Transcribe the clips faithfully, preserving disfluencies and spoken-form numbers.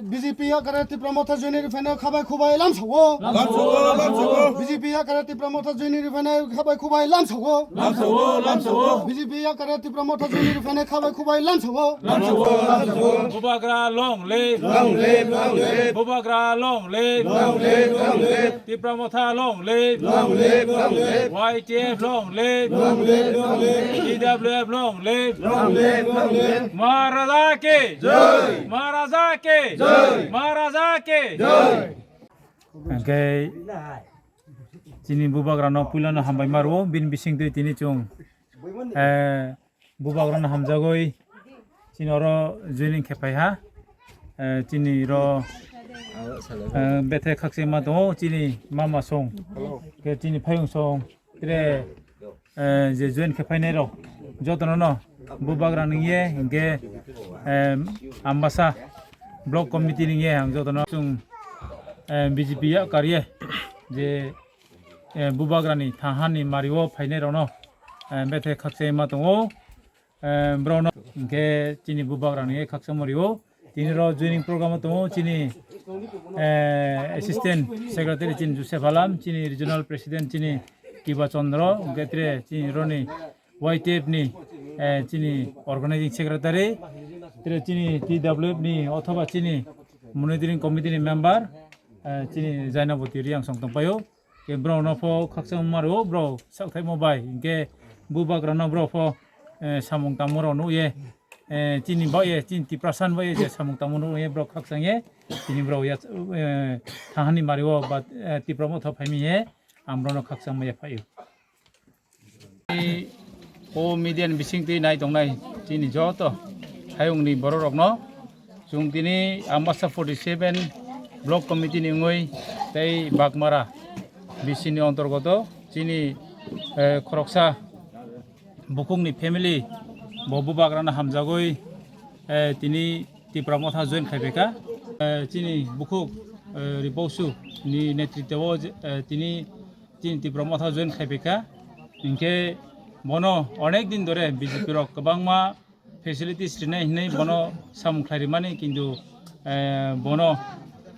B J P yakare Tipra Motha joini rifene khabai khubai lamsao. Lamsao, lamsao. B J P yakare Tipra Motha joini rifene khabai khubai lamsao. Lamsao, lamsao. B J P yakare Tipra Motha joini rifene khabai khubai lamsao. Lamsao, lamsao. Bubagra long live. Long live, long live. Bubagra long live. Long live, long live. Tipra Motha long live. Long live, long live. Y T F long live. Long live, long live. T W F long live. Long live, long live. Maharaja ki jai. Maharaja ki jai. Maharaja ki jai. Hwnkhe chini bubagrano puilano hambai ma rwo, bini bisingtwi tini chwng, eh, bubagrano hamjagwi chini oro joining khe phai ha. Eh, chini ro, eh, bethe khakchangma tongo, chini mama song. Khe chini phayung song. Tre, eh, je join khe phainai rok jotono no bubagra nungye hwnkhe, eh, Ambasa Block Committee nungye ang jotono chwng, eh, B J P ya karye je, eh, bubagrani thanghani mario phainai rokno, eh, bethe khakchangma tongo. Eh, borokno hwnkhe chini bubagrani khakchangma rio. Tini ro joining program o tongo chini, eh, assistant secretary chini Joseph Alam, chini regional president chini Kiba Chandra, hwnkhe tre chini roni Y T F ni, eh, chini organizing secretary, tre chini T W F ni othoba chini monitoring committee ni member, eh, chini Jainaboti Riangsong tongpaio. Ke borok no pho khakchangma rwo, borok sakthai mo bai. Hwnkhe bubagra no borok pho, eh, samung tangma rok nukye, eh, chini bai ye, chini Tiprasa ni bai ye je samung tangma nukye borok khakchangye. Chini borok ya, eh, thahani mario ba, eh, Tipra Motha phaimi ye, ang borok no khakchangma ya phaio. O media ni bising twi nai tongnai chini joto hayung ni borok rok no chwng tini Ambasa forty seven Block Committee ni wngwi tei Bagmara B C ni ontorgoto chini, eh, khoroksa bukhuk ni family bo bubagra no hamjagwi, eh, tini Tipra Motha join khai phaikha. Eh, chini bukhuk, eh, Ripausu ni netritwo, eh, tini chini Tipra Motha join khai phaikha. Hinkhe bono onek din dore B J P rok kwbangma facilities rinai hinwi bono samung khlai rimani, kintu, eh, bono,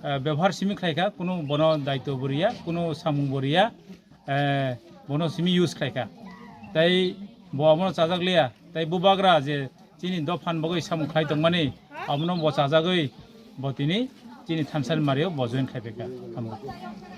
eh, bebohar simi khlaikha, kunu bono daitw bo riya, kunu samung bo riya, eh, bono simi use khlaikha. Tai bo abono chajak liya, tai bubagra je chini dophan bagwi samung khlai tongmani, abono bo chajagwi bo tini chini thansa ni mario bo join khai phaikha. Hambai.